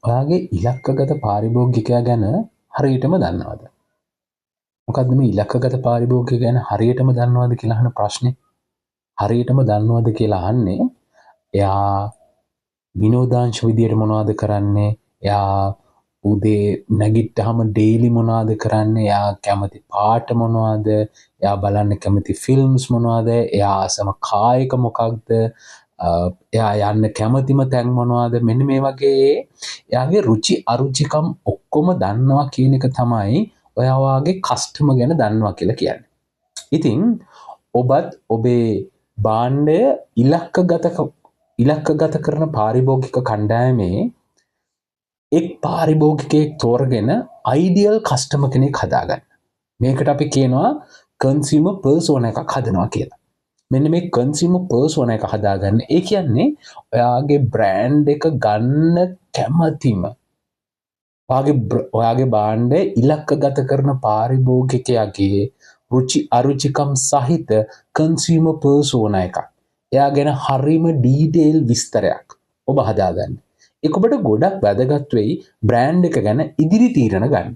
ඔයාගේ ඉලක්කගත පාරිභෝගිකයා ගැන හරියටම දන්නවද? මොකද්ද මේ ඉලක්කගත පාරිභෝගිකයා ගැන හරියටම දන්නවද කියලා අහන ප්‍රශ්නේ? හරියටම දන්නවද කියලා අහන්නේ එයා විනෝදාංශ විදියට මොනවද කරන්නේ? එයා උදේ නැගිට්ටහම ඩේලි මොනවද කරන්නේ? එයා කැමති පාට මොනවද? එයා බලන්න කැමති ෆිල්ම්ස් මොනවද? එයා ආසම කායක මොකක්ද? එයා යන්න කැමතිම තැන් මොනවද? මෙන්න මේ වගේ එයාගේ රුචි අරුචිකම් ඔක්කොම දන්නවා කියන එක තමයි ඔයා ඔයාගේ කස්ටමර් ගැන දන්නවා කියලා කියන්නේ. ඉතින් ඔබත් ඔබේ භාණ්ඩය ඉලක්කගත කරන පාරිභෝගික කණ්ඩායමේ එක් පාරිභෝගිකයෙක් තෝරගෙන අයිඩියල් කස්ටමර් කෙනෙක් හදාගන්න. මේකට අපි කියනවා කන්සියුමර් පර්සෝනා එකක් හදනවා කියලා. මෙන්න මේ කන්සියුමර් පර්සෝනා එක හදාගන්න. ඒ කියන්නේ ඔයාගේ බ්‍රෑන්ඩ් එක ගන්න කැමතිම ඔයාගේ භාණ්ඩය ඉලක්කගත කරන පාරිභෝගිකයාගේ රුචි අරුචිකම් සහිත කන්සියුමර් පර්සෝනා එකක්. එයා ගැන හරිම ඩීටේල් විස්තරයක් ඔබ හදාගන්න. ඒක ඔබට ගොඩක් වැදගත් වෙයි බ්‍රෑන්ඩ් එක ගැන ඉදිරි තීරණ ගන්න.